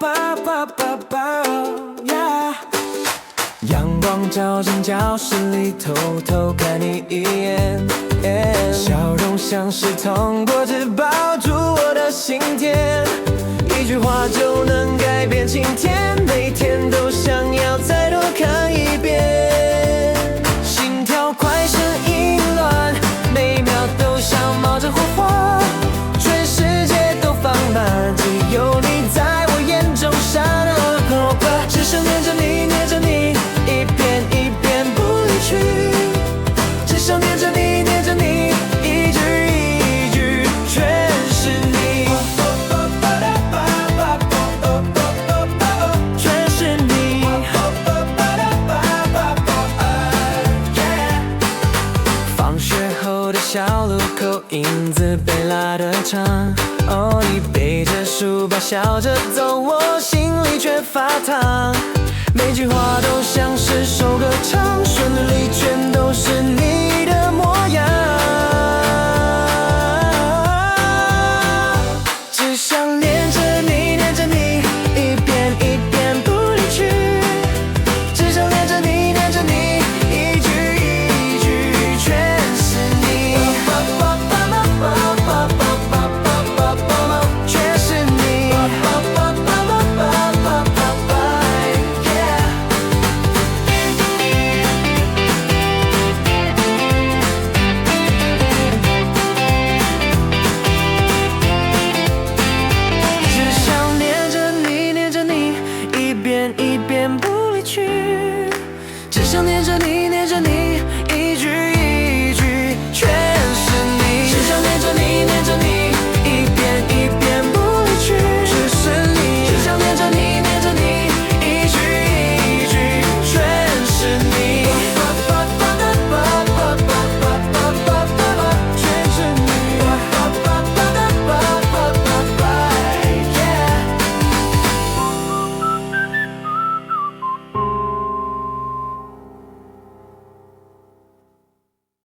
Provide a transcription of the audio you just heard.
ba ba ba ba yeah。陽光照進教室裡，偷偷看你一眼，笑容像是糖果紙包住我的心田，一句話就能改變晴天，每天都想要再多看一遍。心跳快，聲音亂，每秒都像冒着火花，全世界都放慢，只有你在我眼中閃啊。只想念著你，念著你，一遍一遍不離去。只想念著你，念著你，一句一句全是你，全是你。Yeah。放學後的小路口，影子被拉得長。哦，你背着書包笑着走，我心裡卻發燙。每句話都像是首歌唱，旋律裡全都是你的